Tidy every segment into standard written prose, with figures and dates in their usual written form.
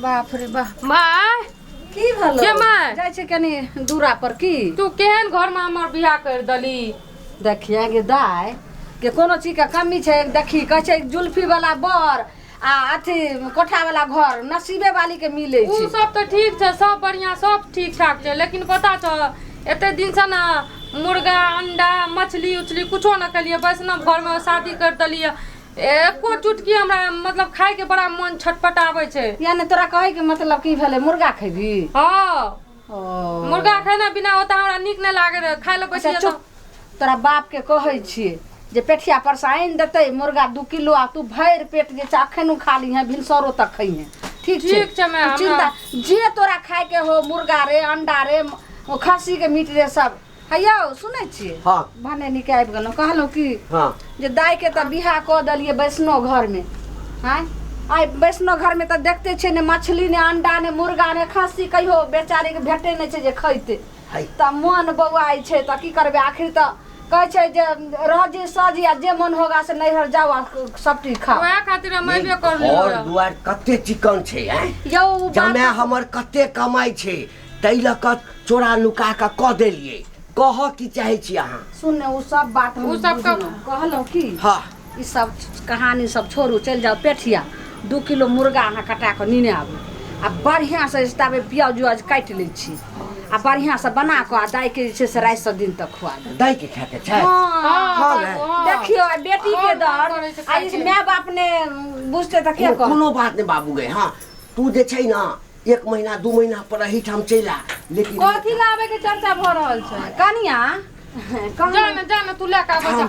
बाप रे बाप माय की भेलो के माय? जाइ छै कनी दूरा पर की तू केहन घर में हमर बियाह कर दली देखिए गे दाय के कोनो चीज के कमी छै देखी कहै छै जुल्फी वाला बर आ अथी कोठा वाला घर नसीबे वाली के मिलै उ छै सब तऽ ठीक छै सब बढ़िया सब ठीक ठाक छै लेकिन पता छौ एते दिन से ना मुर्गा अंडा मछली उछली कुछो न खेलिए वैष्णव घर में शादी कर देलिए एको चुटकी हमरा मतलब खाय के बड़ा मन छटपटाबै छै यानी तोरा कहै के मतलब की भेलै मुर्गा खेबी हँ ओ मुर्गा खेना बिना ओतऽ हमरा नीक नहि लागै रहै खाय लए अच्छा बैसियै चुप तोरा बाप के कहै छियै जे पेठिया पर से आनि देतै मुर्गा 2 किलो आ तू भरि पेट जे छै अखन खा लीहे भिनसरो तक खइहे ठीक छै ठीक छै माय, तू चिंता जे तोरा खाय के हो मुर्गा रे अंडा रे ओ खस्सी के मीट रे सब हैयौ सुनै छियै हाँ। भने नीके आबि गेलहुँ कहलहुँ की हाँ जे दाइके तऽ बियाह कऽ देलियै वैष्णो घरमे आँय आइ वैष्णो घरमे तऽ देखते छियै ने मछली ने अंडा ने मुर्गा ने खस्सी कहियो बेचारीके भेटै नहि छै जे खैतै है। तऽ मोन बौआइ छै तऽ की करबै आखिर तऽ कहै छै जे रजी सजी आ जे मन होगा से नैहर जाओ आ सब चीज खाओ वएह खातिर हम अयबे करलियै घर दुआर कते चिकन छै आँय यौ ओ बात जमाए हमर कते कमाइ छै ताहि लऽ कऽ चोरा नुका कऽ कऽ देलियै कहऽ की चाहै छी अहाँ सुन ने ओ सब बात हम ओ सब बुझलहुँ। कहलहुँ की हाँ ई सब कहानी सब छोड़ू चलि जाउ पेठिया 2 किलो मुर्गा अहाँ कटा कऽ नेने आबू आ बढ़िआँसँ ताबे प्याज उआज काटि लै छी आ बढ़िआँसँ बना कऽ आ दाइके जे छै से रातिसँ दिन तक खुआ देब दाइ के खाके छै हँ हँ गै। देखियौ आ बेटीके और मन दर्द करै छै आ ई खायके। माय बाप ने बुझतै तऽ के कहतै कोनो बात नहि बाबू गे हाँ तू जे छै ने 1 महीना 2 महीना पर एहिठाम चलि आ लेकिन कथी लाबे के चर्चा भऽ रहल छै कनिया जा ने जा ने तू लए कऽ आबऽ जा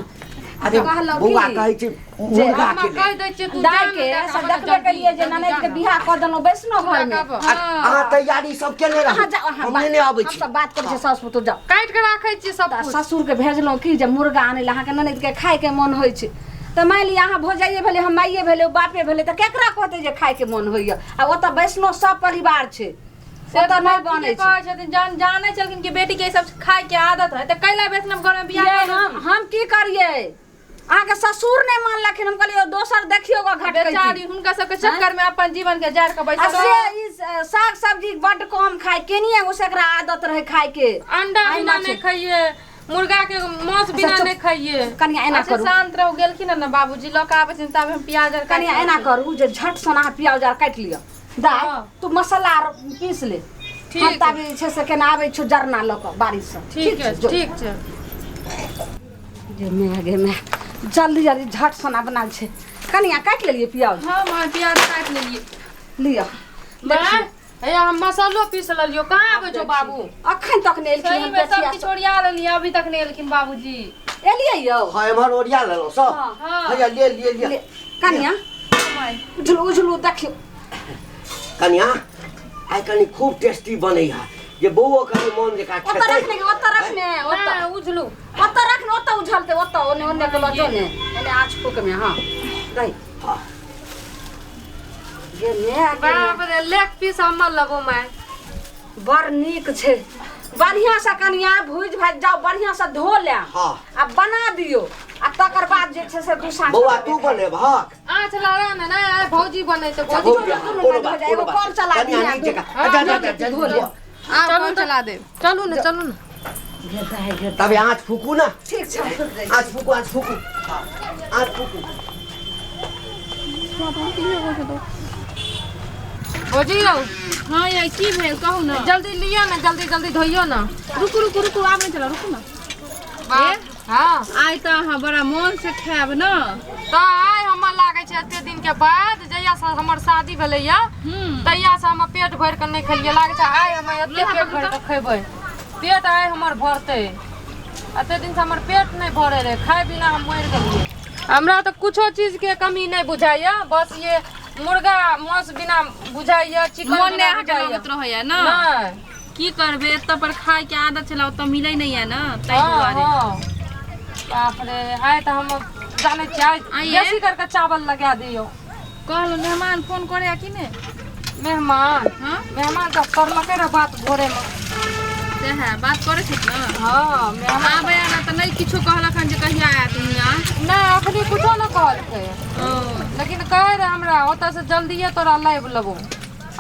अरे कहलहुँ बौआ की? कहै छै मुर्गा हम के कहि लेल दै छियै तू जा दाइ ने के लए कऽ से आबऽ ने देखबे केलियै जे जल्दी, ननैद के जल्दी जा बियाह कऽ देलहुँ वैष्णव ने। घरमे लए कऽ आबऽ। अहाँ तैयारी सब केने रहू अहाँ जाउ अहाँ हम नेने आबै हम छी सब बात करै छियै सासु पुतोह जाउ काटि कऽ राखै छियै सब तऽ कुछ ससुरके भेजलहुँ कि जे मुर्गा आनै लए अहाँके ननैदके खायके मोन होइ छै तऽ मानि लिअ अहाँ भौजाइए भेलै हम माइए भेलै ओ बापे भेलै तऽ केकरा कहतै जे खायके मोन होइए आ ओतऽ वैष्णो सब परिवार छै से ओतऽ नहि तऽ बनै ठीके छै कहै छथिन जहन जानै छलखिन कि बेटी के ई सब खाय के आदत है तऽ कैला वैष्णव घर में बियाह यै, कऽ हम हम की करियै अहाँके ससुर नहि मानलखिन हम कहलियै दोसर देखियौ गो घटकै बेचारी हुनका सबके चक्कर में अपन जीवन के जार के आ बैसल से ई साग सब्जी बड्ड कम खाय केनिये ओ से एकरा आदत रहै खायके अंडा आइ बिना माछ- नहि खाइए मुर्गा के मांस बिना चुप। नहि खाइए कनिया एना अच्छा करू शांत रहू गेलखिन हन ने बाबूजी लऽ कऽ आबै छथिन तब हम प्याज आर काटि कनिया एना करू जे झट सन अहाँ प्याज आर काटि लिअ दाय हँ। तू मसाला आर पीस ले ठीक। हम ताबे जे छै से केना आबै छौ जरना लऽ कऽ बाड़ीसँ ठीक है जो। ठीक छै गे माय गे माय जल्दी जल्दी झट सना बनाल छै कनिया काटि लेलियै प्याज हँ माँ प्याज काटि लेलियै लिअ माय हैया हम मसालो पीस लेलियो कहाँ आबै छौ बाबू अखन तक नहि एलखिन सही हम में सब पेठिया किछु ओरिया लेलियै अभी तक नहि एलखिन बाबूजी एलियै यौ हाँ एम्हर ओरिया लेलहुँ सब हाँ। हैया ले लिए लिए ले, कनिया उझलू उझलू देखियौ कनिया आइ कनि खूब टेस्टी बनै है जे बौओ कनि मन जकाँ ओतऽ खेतै रखने ओतऽ रखने ओतऽ नहि उझलू ओतऽ रखने ओतऽ उझलते ओतऽ ओने ओने के लऽ जो ने एने आँच फूक में हाँ दही हाँ। गे मे गे मे। बाप रे लेग पीस हमर लगो माय बड़ नीक छै बढ़िया से कनिया भूजि भाजि जाओ बढ़िया से धो ले हाँ। आ बना दियो आ तकर बाद जे छै से दू साँझ बौआ तू बनेबहक आँच लड़ा ने नहि आइ भौजी बनेतै अच्छा, भौजी भौजी, हाँ, दुनू कोनो भाइ बात, भऽ जाए, एगो कोनो बात। कल चला कनिया दिहे, नीक जकाँ। हाँ, अच्छा, अच्छा, अच्छा, धो धो। ले। आब चलू कल तऽ। चला देब चलू ने चलू ने गे दाइ गे तबे आँच फूकू ने ठीक छै फूकि जाइ छी। आँच फूकू आँच फूकू हाँ, आँच फूकू भौजी यौ हाँ यै की भेल कहू ने जल्दी लिअ ने जल्दी जल्दी धोइयो ने रुकू रुकू रुकू आब नहि चला रुकू ने बाप हाँ आइ तऽ अहाँ बड़ा मोन से खायब ने तऽ आइ हमरा लागै छै एते दिन के बाद जहिया से हमर शादी भेलैया तहिया से हम पेट भरि कऽ नहि खेलियै लागै छै आइ हम एते पेट भरि कऽ खेबै पेट आइ हमर भरतै एते दिन से हमर पेट नहि भरे रहै खाय बिना हम मरि गेलियै हमरा तऽ कुछो चीज के कमी नहि बुझाइया बस ये मुर्गा मांस बिना बुझाइया चिकन मोन नहि बिना अहाँके बुझाइया लगैत रहैया ने नहि की करबै एतऽ पर खाय के आदत छलै ओतऽ मिलै नहि यऽ ने ताहि हाँ दुआरे हाँ बाप रे आइ तऽ हम जानै छियै आइ आइये? बेसी करके चावल लगा दियौ कहलहुँ मेहमान फोन करैया कि नहि मेहमान हाँ मेहमान तऽ करलकै रह बात भोरेमे सएह बात करै छथि ने हाँ मेहमान आबै आना तऽ नहि किछो कहलक हन जे कहिया आयत हियाँ नहि अखनी कुछो नहि कहलकै ओ लेकिन कहै रहे हमरा ओतऽ से जल्दिए तोरा लाबि लेबो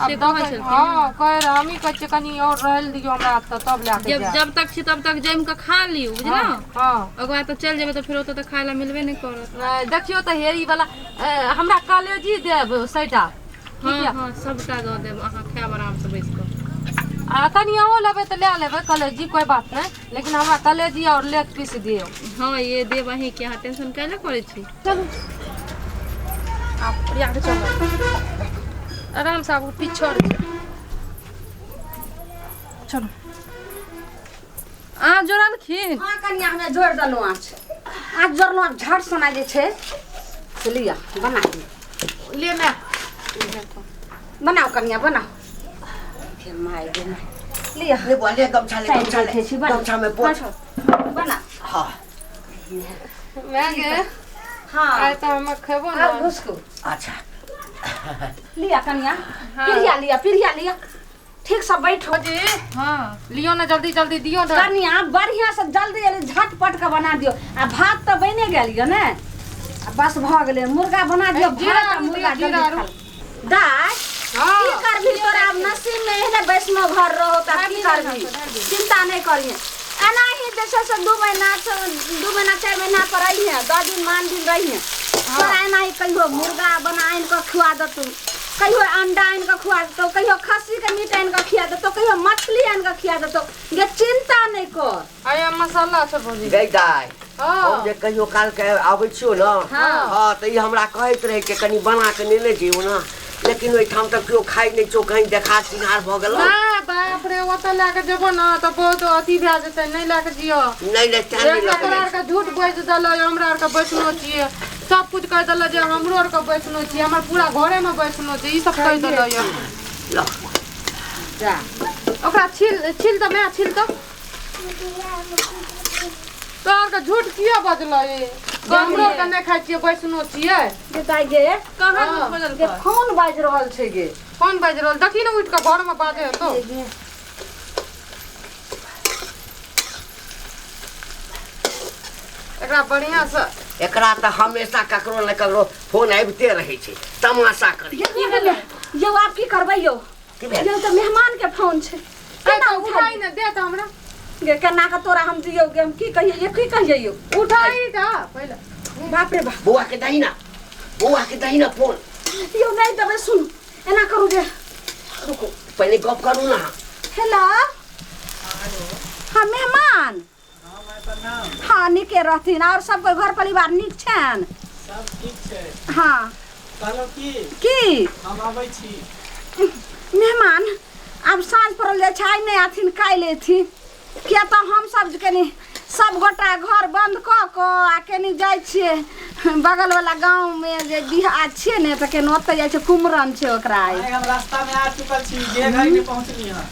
आब से दऽ कहै के- छलखिन। हँ कहै रहै हमही कहै छियै कनि आओर रहै लए दियौ हमरा तऽ तब लए के जब जायब। जब तक छी तब तक जमि कऽ खा लियौ बुझलहुँ हँ ओकर बाद तऽ चलि जेबै तऽ फेर ओतऽ तऽ खाय लए मिलबे नहि करत नहि, देखियौ तऽ हेरी वाला हमरा कलेजी देब सैटा हँ हँ सबटा दऽ देब अहाँ खायब आरामसँ बैस कऽ आ कनि अहूँ लेबै तऽ लए लेबै कलेजी कोइ बात नहि लेकिन हमरा कलेजी आओर लेग पीस दियौ हँ ये देब अहीँके अहाँ टेंशन काहे लए करै छी चलू आब ओरिया कऽ चलू आरामसँ आबू पिछड़ छै चलू अहाँ जोड़लखिन हँ कनिया हमे जोड़ि देलहुँ आँच आँच जोड़लहुँ आब झट सना जे छै से लिअ बना दियौ ले माय बनाउ कनिया बनाउ हे my गे my. लिअ ले बुआ ले गमछा ले साइड गमछा बैठे ले छी, बनाउ। गमछा में पोछ बनाउ हाँ माय गे हँ आइ तऽ हम खेबो ने आब घुसकू अच्छा लिअ कनिया पिरिया लिअ पिरिया लिअ ठीक से बैठो जी हँ लियो ना जल्दी जल्दी दियो ना कनिया बढ़िया से जल्दी जल्दी झटपट के बना दियौ आ भात तऽ बने गेल यऽ ने आ बस भऽ गेलै मुर्गा बना दियौ ए, जीरा भात आ आरू मुर्गा दियौ, जल्दी जीरा खा लू। दाय हाँ। की करबी तोरा आब नसीब में एहने वैष्णव घर रहो तऽ की करबी चिंता नहि करिहे एनाही जे छै से 2 महीना 2 महीना 4 महीना पर रहिहे 10 दिन मान दिन रहिहे तोरा एनाही कहियो मुर्गा बना आनि कऽ खुआ देतौ कहियो अंडा आनि कऽ खुआ देतौ कहियो खस्सीके मीट आनि कऽ खिया देतौ कहियो मछली आनि कऽ खिया देतौ गे चिंता नहि कर अरे मसाला छै भौजी गै दाय हाँ। हम जे कहियो काल के आबै छियौ ने हँ तऽ ई हमरा कहैत रहै कि कनि बना के नेने जइयौ ने लेकिन ओहिठाम तऽ केओ खाइ नहि छौ कहीं देखा चिन्हार भऽ गेलौ ना बाप रे ओतऽ लए कऽ जेबो ने तऽ बहुत अथी भए जेतै नहि लए कऽ जियो नहि नहि तें नहि लऽ एकरा के तोरा जाइ आरके झूठ बाजि देलक हमरा आरके बैसनो छियै सब कुछ कहि देलक जे हमरो आरके बैसनो छियै हमर पूरा घरेमे बैसनो छै ई सब कहि देलक यऽ छी। लऽ जा ओकरा छील छील तऽ माय छील तऽ तोरा आरके झूठ किया बजलै हमरो आरके नहि खाइ छियै बैसनो छियै गे दाय गे कहाँ हँ। झूठ बजल गे फोन बाजि रहल छै गे फोन बाजि रहल देखी ने उठि कऽ घरमे बाजै हेतौ एकरा बढ़िआँ से एकरा तऽ हमेशा ककरो ने ककरो फोन आबिते रहै छै तमाशा करै की भेलै यौ आब की करबै यौ की भेल? यौ तऽ मेहमान के फोन छै केना उठाई उठाई ने दे तऽ हमरा गे केना के तोरा हम दियौ गे हम की कहियै ये की कहियै यौ उठाई तऽ पहिले बाप रे बाप बौआ के दही ना बौआ के दही ना फोन यौ नहि देबै सुन एना करू जे रुकू पहिले गप करू ना हेलो हाँ मेहमान हाँ नीके रहथिन और सबके घर परिवार नीक छनि सब ठीक छै हाँ कहलहुँ की की हम आबै छी मेहमान आब साँझ पड़ल जाइ छै आइ नहि आथिन काल्हि अयथिन किया तऽ हमसब जे कनि सब गोटा घर बन्द कऽ कऽ आ कनि जाइ छियै बगलवला गाँवमे जे बियाह छियै ने तऽ कनि ओतऽ जाइ छियै कुमरम छै ओकरा आइ आइ हम रास्ता में आ चुकल छी जे घर में पहुँचली हँ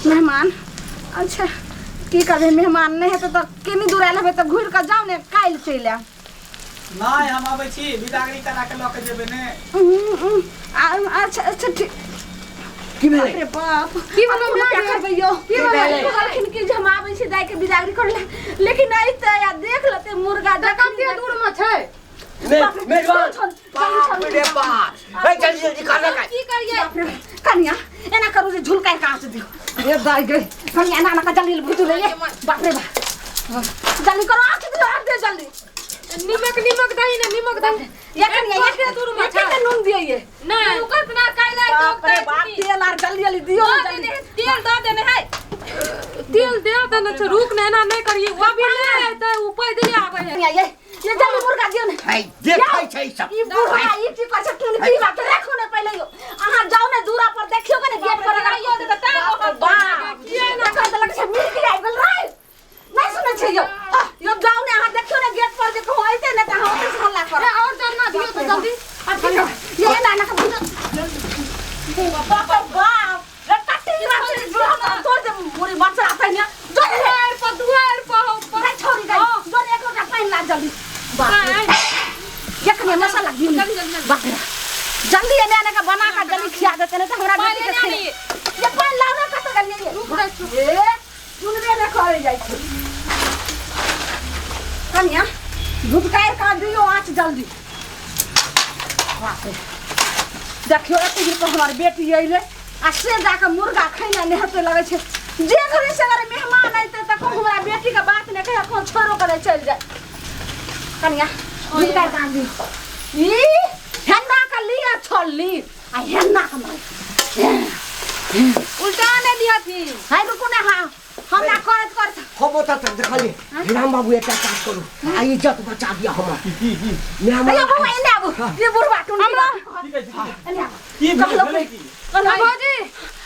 मेहमान अच्छा की करबै मेहमान नहि हेतै तऽ कनि दूर आयल हेबै तऽ घुरि कऽ जाउ ने काल्हि चलि आयब नहि हम अबै छी बिदागरी करा के लऽ के जेबै ने अच्छा अच्छा ठीक की भेलै बाप रे बाप की भेलौ आब माय क्या गे? करबै यौ की भेलै? कहलखिन कि जे हम आबै छी दाइ के बिदागरी करै लए लेकिन अइतै आ देख लेतै मुर्गा तऽ कते दूर मे छै मेजबान बाप रे बाप ए जल्दी जल्दी खाना खाय की करियै बाप रे कनिया एना करू जे झुलकाय के आँच दियौ ए दाइ गे कनिया एना एना कऽ जल्दी भुजू रे बाप रे बाप जल्दी करो आँच दियौ आँच दियौ जल्दी निमक निमक दही ने निमक दही ये कनिया ये कते दूर मे ये कते नून दियै ये नहि रुकत ना काल्हि बाप रे बाप तेल आर जल्दी जल्दी दियौ ने दऽ जल्दी देने तेल दऽ देने है तेल दे देने छै रुक ने एना नहि करियै ओ भी ले अयतै ओ पैदले आबै है कनिया ये ये जल्दी मुर्गा दियौ ने है देखै छै ई सब ई बूढ़ा ई की कहै छै टुनकी बात राखू ने पहिले यौ अहाँ जाउ ने दूरा पर देखियौ कने गेट पर अगर आइयो दे तऽ बाप बाप किया ने तऽ लगै छै मिर्गी आबि गेल रे नहि सुनै छै यौ आह, यौ जाउ ने अहाँ देखियौ ने गेट पर जे कहूँ अयतै ने तऽ अहाँ ओतै से हल्ला करब और जरना दियौ तऽ जल्दी आब की करब? ये एना एना कऽ बुझल बाप रे बाप रे कट्टी बाप रे तोड़ दे मोरी बच्चा तहिना जो रे दुआरि पर दुआरि पर हौ, पर रे छोड़ी गई जो रे एक लोटा पानि ला जल्दी बाप रे ये कनिया मसाला दियौ ने बाप रे जल्दी एने एने के बना के जल्दी खिया देते नहीं तो हमरा बेटी के पानि खिला ये पानि लाउ ने कतऽ गेलियै ये ए सुनबे नहि करै जाइ छै कनिया भुटकारि कऽ दियौ आँच जल्दी बाप रे देखियौ एते दिन पर हमर बेटी अयलै आ से जाके मुर्गा खैना नहि हेतै लगै छै जे घड़ी से अगर मेहमान अयतै तऽ कहूँ हमरा बेटीके बात नहि कहे कहूँ छोड़ो के नहि चलि जाय कनिया हिनका दान दियौ ई हेन्ना के लिअ छोड़ली आ हेन्ना के मार उल्टा नहि दिहथिन हाय रुकू ने हाँ हमरा करत करत हम ओतऽ तक देखलियै राम बाबू एकटा काज करू आ इज्जत बचा दिअ हमर की की मेहमान अयो बौआ एने आबू ये बुढ़वा टुन हमरा की कहै छी एने आबू की भेलै भेलै की कहलहुँ भौजी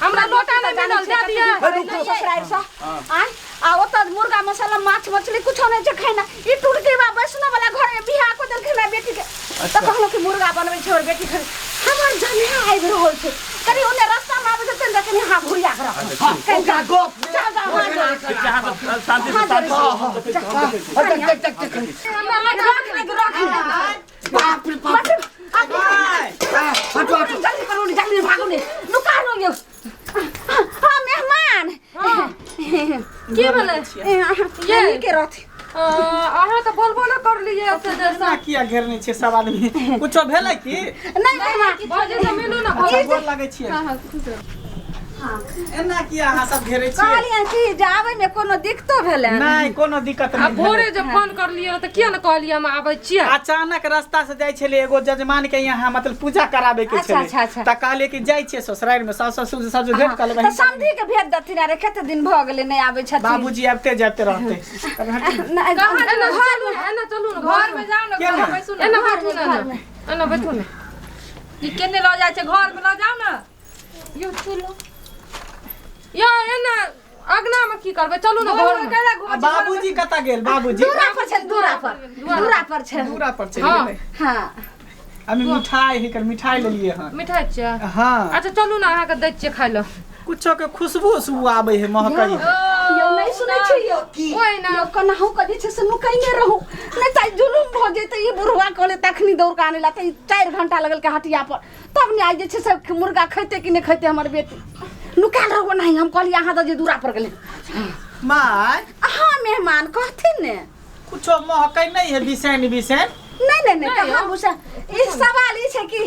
हमरा लोटा नहि मिलल दे दिअ ससुरारि से आँय आ ओतऽ मुर्गा मसाला माछ मछली कुछो नहि छै खाना ई टुटकी बा वैष्णव वाला घर में बियाह कऽ देलखिन हमरा बेटी के तऽ कहलहुँ कि मुर्गा बनबै छै हमर बेटी खाली हमर जने आबि रहल छै कनि ओने रास्ता में आबै छै तऽ कनि हाँ घुरिया के रखो ओकरा गप जा जा हाँ जा ठीक छै, अहाँ सब शांति से शांति से हम देखै छी, हम देखै छी। देख देख देख देख हमरा रख ले रख ले बाप रे बाप हटो हटो जल्दी करू ने जल्दी भागू ने नुका लो यौ हाँ मेहमान की भेलै ये के रहथि अहाँ तऽ बोलबो नहि करलियै एते देर एना किया घेरने छियै सब आदमी कुछो भेलै की नहि मेहमान भौजी से मिलू ने अच्छा गोर लगै छियै एना किया अहाँ सब घेरै छियै कहलियनि कि जे आबै मे कोनो दिक्कतो भेलै नहि कोनो दिक्कत आ नहि भोरे भेलै। जे फोन करलियै तऽ किया ने कहलियै हम आबै छियै अचानक रास्ता से जाइ छलियै एगो जजमान के यहाँ मतलब पूजा कराबे के अच्छा, छलै अच्छा, अच्छा। तऽ कहलियै कि जाइ छियै ससुरारि में सास ससुर सब से भेंट कऽ लेबै तऽ समधी के भेज देथिन अरे कते दिन भऽ गेलै नहि आबै छथिन बाबूजी आबिते जाइते रहतै नहि, कहाँ एना घर चलू ने एना चलू ने घर में जाओ ना केना? घर में बैसू ना एना बैठू ने एना। एना बैठू ने ई केने लऽ जाइ छै घर में लऽ जाओ ना यौ चलू यौ एना अगना में की करबै चलू ने घर में कैला घूमै आ बाबूजी कतऽ गेल बाबूजी दूरा पर छै दूरा पर दूरा पर छै दूरा पर चलि हाँ। गेलै हाँ हमे मिठाई हिकर मिठाई लेलियै हन मिठाइ छियै हाँ अच्छा चलू ने अहाँके दै छियै खाइ लए कुछो के खुशबू उशबू आबै है महकै है यौ नहि सुनै छी यौ की ओहि ने यौ कनाहु के जे छै से नुकैने रहू नहि तऽ जुलुम भऽ जेतै ई बुढ़वा कहले तखनी दौड़ के आनै ला तऽ ई 4 घंटा लगल के हटिया पर तब ने आइ जे छै से मुर्गा खैते कि नहि खैते हमर बेटी नुकायल रहू नहीं हम कहलियै अहाँ तऽ जे दूरा पर गेलै माय हाँ मेहमान कहथिन ने कुछो महकै नहीं है बिसैन बिसैन नहीं नहीं नहीं कहाँ भूसा ई सवाल ई छै कि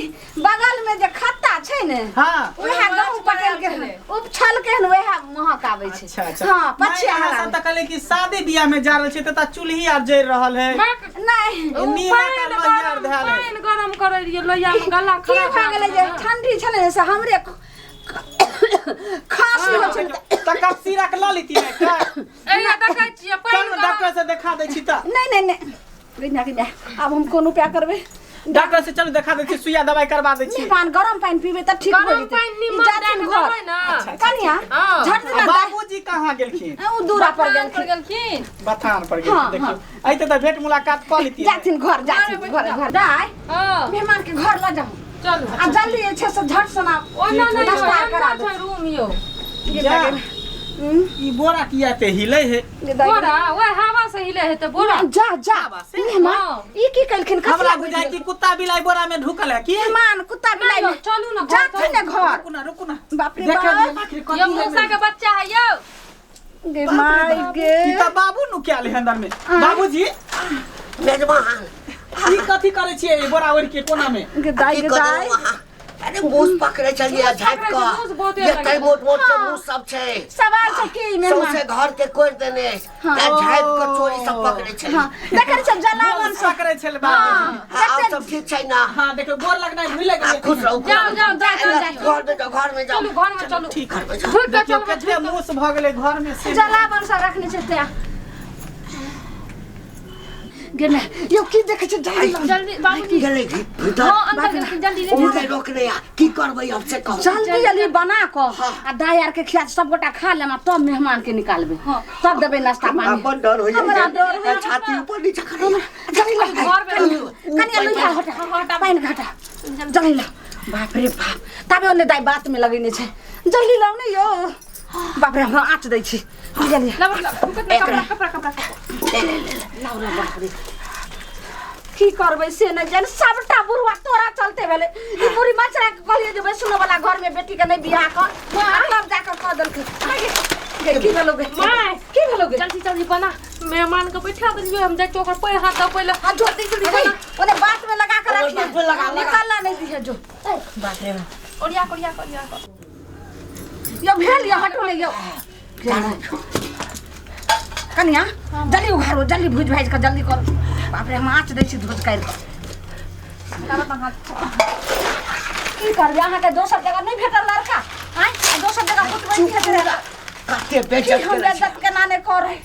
बगल में जे खत्ता छै ने हाँ वएह गहूँ पटेल के उपछल के हन वएह महक आबै छै अच्छा अच्छा हाँ पछिया नहीं, अहाँ सब तऽ कहले कि शादी बियाह में जा रहल छै तऽ चूल्ही आर जरि रहल है नहीं ओ नीमक पानि आर लोहिया आर गरम धयल है पानि गरम करै रहियै लोहिया में गला की खराब भऽ गेलै जे ठंडी छलै ने से हमरे खांसी होइ छै तऽ कफ सिरक लऽ लेती ने का एहिया देखै छियै पानि चलू डॉक्टर से देखा दै छी तऽ नहीं नहीं नहीं गइना गइना आब हम कोन उपाय करबै डॉक्टर से चलू देखा दै छी सुइया दवाई करबा दै छी मेहमान गरम पानि पीबै तऽ ठीक हो गरम जेतै पानि ई नीमक जाथिन दए कऽ घर देबै ने कनिया हाँ। झट आ दिना बाबूजी कहाँ गेलखिन ओ दूरा पर पर गेलखिन गेलखिन बथान पर हाँ, गेलखिन देखियौ अइते तऽ भेंट मुलाकात कऽ लेती जाथिन घर जाथिन घर घर दाय हँ मेहमान के घर लऽ जाउ चलू आ जल्दी जे छै से झट सना ओना नहि यौ नाश्ता एना करा छै रूम यौ जा ई बोरा किया ते हिले है बोरा ओए हवा से हिले हेतै बोरा जा जा से? मेहमान हाँ। ई की केलखिन कथी हमरा ला बुझाइ कि कुत्ता बिलाइ बोरा में ढुकल है की मेहमान कुत्ता बिलाइ नहि यौ, चलू ने घर जाथिन ने घर रुकू ना रुकू ना बाप रे देखा बाप दिअ आखिर कथी यौ है मूसा के बच्चा है यौ गे माय गे ई तऽ बाबू नु क्या ले अंदर में बाबूजी मेजबान ई कथी करै छियै ई बोरा ओढ़ के कोना में गे दाई की गे करू दाई अहाँ? अरे मूस पकड़े छलियै झाँपि पकड़ै छै, मूस कऽ बहुते एते लगै मोट मोट के मूस सब छै सवाल छै की मेहमान सौंसे घर के कोरि देने हाँ। तें झाँपि कऽ चोरी सब पकड़े छै हाँ देखै छै जलावन मूस सब पकड़ै छलै बाबूजी हाँ, आब सब ठीक छै ना हाँ देखियौ गोर लगनाइ भूले आ, गेलियै खुश रहू जाओ जाओ जाओ घर में जाओ घर में जाओ चलू घर में चलू ठीक घर में जाओ झुक के देखियौ चलबै कते मूस भऽ गेलै घर में से जलावन सब रखने छै ते गे ने यौ की देखै छै जल्दी लाउ। जल्दी बाबूजी गेलै भीतर हाँ अंदर गेलखिन जल्दी ओ नहि रोकने आ की करबै अब से कहू जल्दी जल्दी बना कऽ आ दाइ आर के खिया सब गोटा खा लेम आ तब मेहमान के निकालबै तब देबै नाश्ता पानी अपन डर हो हमरा डर जाइ छाती ऊपर नीचा करै जल्दी ला घर में कनिया लोहिया हटा पानि घटा जल्दी ला बाप रे बाप ताबे ओने दाइ बात में लगेने छै जल्दी लाउ ने यौ बाप रे हमरा आँच दै छी जल्दी कपड़ा कपड़ा कपड़ा लाउ ने बाप रे की करबै से नहि जानि सबटा बुढ़वा तोरा चलते भेलै ई बुढ़ी बचरा के कहलियै जे वैष्णो वाला घर में बेटी के नहि बियाह कर आ तब जाके कऽ देलकै गे, की भेलौ गे माय। की भेलौ गे जल्दी जल्दी बना मेहमान के बैठा देलियै हम जाइ छी ओकर पैर हाथ दबै लए आ जो जल्दी जल्दी अरे, बना ओने बात में लगा के ओने रखिए बात में लगा, लगा। निकालना नहीं दिहे जो बाप रे बाप ओरिया ओरिया ओरिया यो भेल यो हटू ने यो कनिया जल्दी उघारो जल्दी भुज भाज के जल्दी करू बाप रे हम आँच दै छी धोज काटि कऽ की करबै अहाँके दोसर जगह नहि भेटल लड़का आँय दोसर जगह कुटबै की हेतै कते की बेइज्जत हम केने छै बेइज्जत केना नहि करै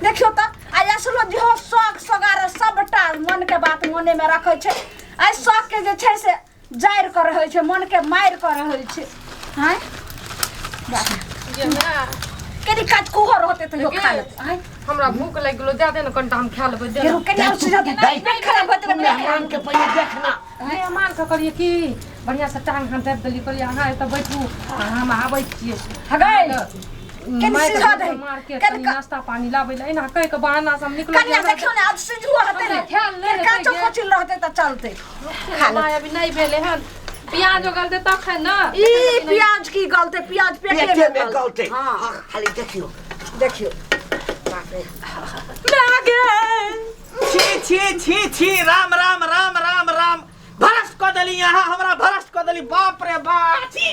देखियौ तऽ आ असलो जेहो शौक सोगार सबटा मनके बात मनेमे रखै छै एहि शौकके जे छै से जारि कऽ रहै छै मनके मारि कऽ रहै छै आँय कनि कचकुहो रहतै तऽ खा लेतै आँय हमरा भूख लागि गेलो दए दे ने कनिटा हम खा लेबै दे केरो कनि आओर सीधा दे पेट खराब होतै तऽ मेहमान के पहिले देखना मेहमान के कहलियै की बढ़िआँ से टांग हाथ दाबि देलियै कहलियै अहाँ एतऽ बैठू आ हम आबै छियै हगै कनि सीधा दे मार्केट कनि कनि नाश्ता पानी लाबै लए एना कहि के बहाना से हम निकललियै कनिया देखियौ ने आज सिझुओ हेतै ने हमरा ख्याल नहि हेतै काचो गे। कोचिल रहतै तऽ चलतै खा ले माय अभी नहि भेलै हन प्याज गलतै तखन ने ई प्याज की गलतै प्याज पेटे पेटे में में गलतै हाँ हाँ खाली देखियौ देखियौ बाप रे छी छी छी छी राम राम राम राम राम भ्रष्ट कऽ देली यहाँ हमरा भ्रष्ट कऽ देली बाप रे बाप छी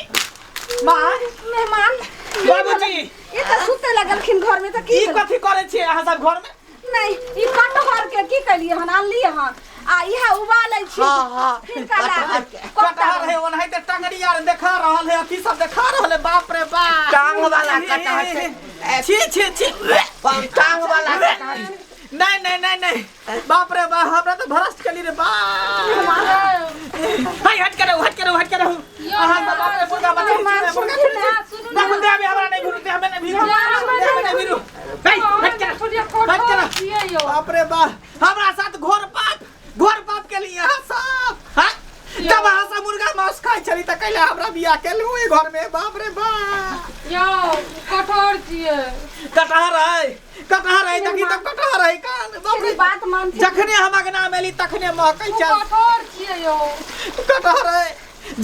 माँ मेहमान बाबूजी ई तऽ सुते लगलखिन घर में तऽ की ई भेलै? कथी करै छियै अहाँ सब घर में नहीं ई कटहर के की कैलियै हन आनलियै हन आ इएह उबालै छी हाँ, हाँ। फिर काला कटहर के। कटहर है ओनाहिते टंगड़ी आर देखा रहल है अथी सब देखा रहल है बाप रे बाप टांग वाला कटहर छै। छी छी छी टांग वाला कटहर नहीं नहीं नहीं नहीं बाप रे बाप हमरा तो भ्रष्ट कली रे बाप हाय हट के रहू हट के रहू हट के रहू अहाँ सब बाप रे मुर्गा बचा मुर्गा सुनू ना देखो देह में हमरा नहीं भिरू देह में नहीं भिरू देह में नहीं भिरू नहीं हट के रहू हट के रहू बाप रे बाप हमरा साथ घोर पाप के लिए अहाँ सब हाँ जब अहाँ सब मुर्गा मांस खाइ छली तऽ कैला हमरा बियाह केलहुँ एहि घर में बाप रे बाप यौ कठोर छियै कटहर है कटहर है देखी तऽ कटहर है कान बाप रे बात मानथिन जखने हम अगना में एली तखने महकै छल कठोर छियै यौ कटहर है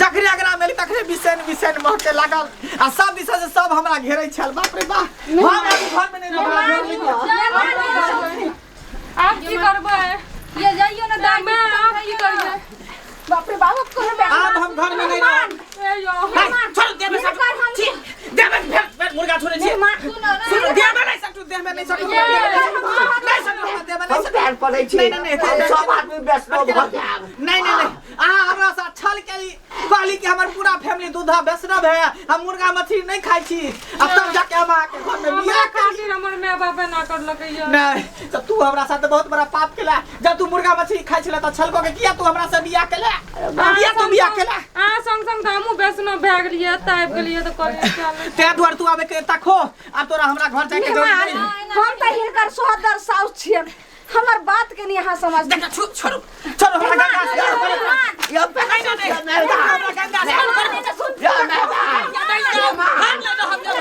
जखने अगना में एली तखने बिसैन बिसैन महके लागल आ सब दिशा से सब हमरा घेरै छल बाप रे बाप हम अभी घर में नहीं रहब आब की करबै ये जाइयो ना दाई मैं आब की करबै बाप रे बाप कहबै आब हम घर में नहीं रहब ए यौ हाय, छोड़ू देह में सटू छी देह में फेर फेर मुर्गा छोड़ै छी सुनू देह में नहीं सटू देह में नहीं सटू नहीं सटू हमरा देह में नहीं हम सटू पैर पड़ै छी नहीं, नहीं, नहीं, हम सब आदमी वैष्णव भऽ जायब नहीं नहीं नहीं अहाँ हमरा साथ छल केली कहली कि हमर पूरा फैमिली दूधा वैष्णव है हम मुर्गा मछली नहीं खाइ छी अब तब जाके हम अहाँके घर में हमरा बियाह केली खातिर हमर माय बाप एना करलकै यौ नहीं तो तू हमरा साथ बहुत बड़ा पाप केला जब तू मुर्गा मछली खाइ छला तऽ छल कऽ के किया तू हमरा से बियाह केला किया तू बियाह केला अहाँ संग संग तऽ हमहूँ वैष्णव भए गेलियै एतऽ आबि गेलियै तऽ कहलियै चल तें दुआरे तू आबे के तखो आब तोरा हमरा घर जाके जरूरी नहीं हम तऽ हिनकर सोहदर साउस छियनि हमर बात के नहीं अहाँ समझ देखा छोड़ू छोड़ू हमरा गंगा स्नान करू यौ नहीं नहीं नहीं हमरा गंगा स्नान करू यौ मेहमान हम ले हम ले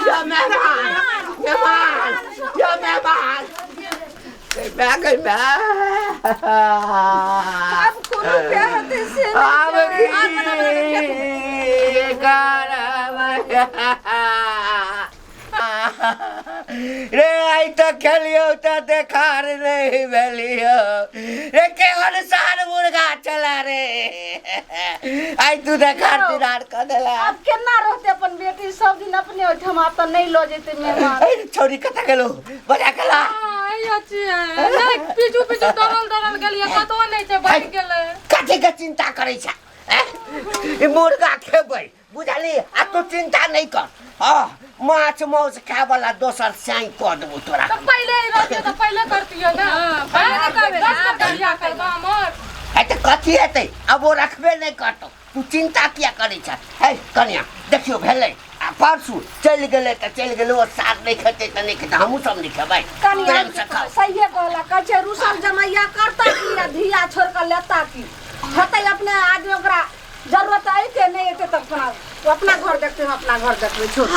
यौ मेहमान मेहमान यौ मेहमान मैं गई मैं आब कोनो प्यार हेतै से नहि आब छै। की आब बना बना के खेतै। करब रे आइ तऽ खेलियौ तऽ देखार नहि भेलियौ रे केहन सार मुर्गा चला रे आइ तू देखार तिनार कऽ देला आब केना रहतै अपन बेटी सब दिन अपने ओहिठाम आब तऽ नहि लऽ जेतै मेहमान ए, छौरी कतऽ गेलौ बजा कला आइयो छियै नहि पीछू पीछू दौड़ल दौड़ल गेलियै कतौ नहि छै बचि गेलै कथी के चिंता करै छ ई मुर्गा खेबै बुझली आ तू चिंता नहीं कर हाँ माछ मांस खाए वाला दोसर स्याई कऽ देबो तोरा तऽ पहिले ही रहतियै तऽ पहिले करतियै ने पहिले करबै, दस बेर बियाह करबा हमर है तऽ कथी हेतै अब ओ रखबे नहीं करतौ तू चिंता किया करै छ है कनिया देखियौ भेलै आ परसू चलि गेलै तऽ चलि गेलै ओ साग नहि खेतै तऽ नहि खेतै हमहूँ सब नहि खेबै कनिया प्रेम से खाउ सहिए कहला कहै छै रुसल जमैया करता की आ धिया छोड़ कऽ लेता की हेतै अपने आदमी ओकरा जरूरत अयतै नहि अयतै तऽ अपना ओ अपना घर देखतै हम अपना घर देखबै छोड़।